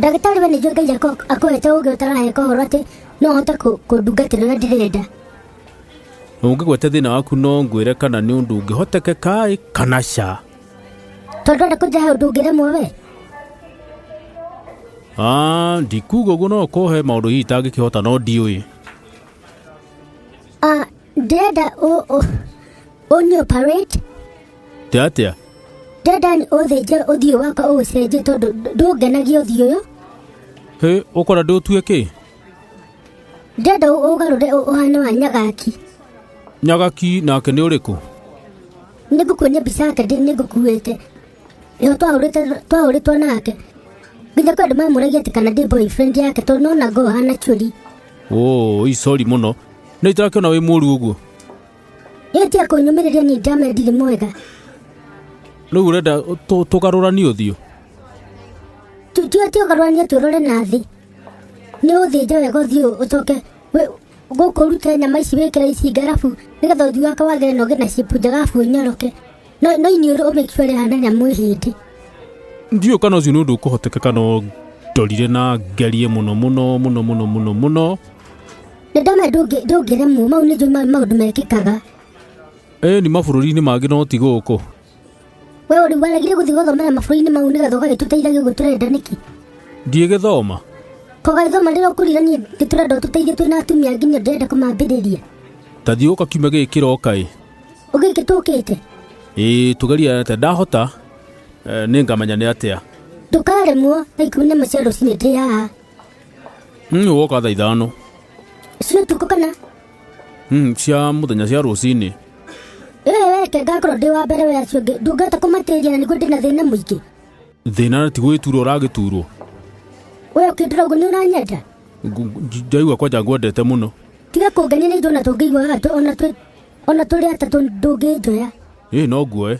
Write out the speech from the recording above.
Ndagĩtarĩ we nĩnjũĩ Ngai akũhete ũgĩ ũtaraheka ũhoro atĩ no ũhote kũndungatĩra ũrĩa ndĩrenda. Ũngĩgwete thĩna waku no ngwĩre kana nĩ ũndũ ũngĩhotekeka ĩ kana ca. Tondũ ndũrenda kũnjĩra he ũndũ ũngĩremwo we. Ah, ndikuga ũguo no ũkorwo he maũndũ hihi itangĩkĩhota no ndiũĩ. Ah, ndĩrenda ũni operate. Ti atĩa? Ndĩrenda ũthĩnje ũthiũ wakwa ũũcenjie tondũ ndũngenagia ũthiũ ũyũ. Hĩ, ũkwenda ndĩũtue kĩ? Ndĩrenda ũgarũre ũhane wa Nyagaki. Nyagaki nake nĩ ũrĩkũ? Nĩngũkuonia mbica yake nĩngũkuĩte. Ĩyo twahũrĩtwo nake. Nginya kwĩ andũ mamũragia atĩ kana ndĩ boyfriend yake tondũ nona ngo hana churi. Oi, sorry mũno. Nĩ itarakĩona wĩ mũru ũguo. Ĩ tiga kũnyũmĩrĩria niĩ ndamenya ndirĩ mwega. Rĩu ũrenda tũgarũranie ũthiũ? Ti ũgarũranie tũrore na thĩ. Nĩ ũthĩnje wega ũthiũ ũcoke gũkũ ũrute nyama ici wĩkĩre ici ngarabu nĩgetha ũthiũ wakwa wagĩre na ũgĩe na shape njega arabu ũnyoroke. No iniũrũ ũ make sure rĩhana nyamũ ĩhĩndĩ. Ndiũĩ kana ũcio nĩ ũndũ ũkũhotekeka no ndorire na ngerie mũno mũno mũno mũno mũno mũno. Nĩ ndamenya ndũngĩremwo mau nĩ njũĩ maũndũ mekĩkaga. Ĩni mabũrũri-inĩ mangĩ no ti gũkũ. We ũrĩ waregire gũthiĩ gũthomera mabũrũri-inĩ mau nĩgetha ũgagĩtũteithagia ũguo tũrenda nĩkĩ? Ndiĩgĩthoma. Kũgagĩthoma rĩrĩa ũkũrire niĩ nĩ tũrenda ũtũteithie twĩna atumia angĩ nĩ ndĩrenda kũmambĩrĩria. Ta thiĩ ũka kiumia gĩkĩ kĩroka ĩ. Gĩkĩ tũkĩte? Ĩĩ tũgerie atĩa ndahota nĩ ngamenya nĩ atĩa. Ndũkaremwo thaa 11 cia rũcinĩ ndĩ haha. Woka thaa 5. Cia ũtukũ kana? Cia mũthenya cia rũcinĩ. Ĩĩ weke ngakorwo ndĩ wa mbere we acio angĩ ndũngĩhota kũmatĩria na nĩguo ndĩna thĩna mũingĩ. Thĩna ti gwĩturwo ũragĩturwo. We ũkĩndora ũguo nĩ ũranyenda? Ndaigua kwanja ngwendete mũno. Tiga kũngenia nĩ ithuĩ ona tũngĩiguaga ona tũrĩ atatũ ndũngĩnjoya. Ĩĩ no nguoe.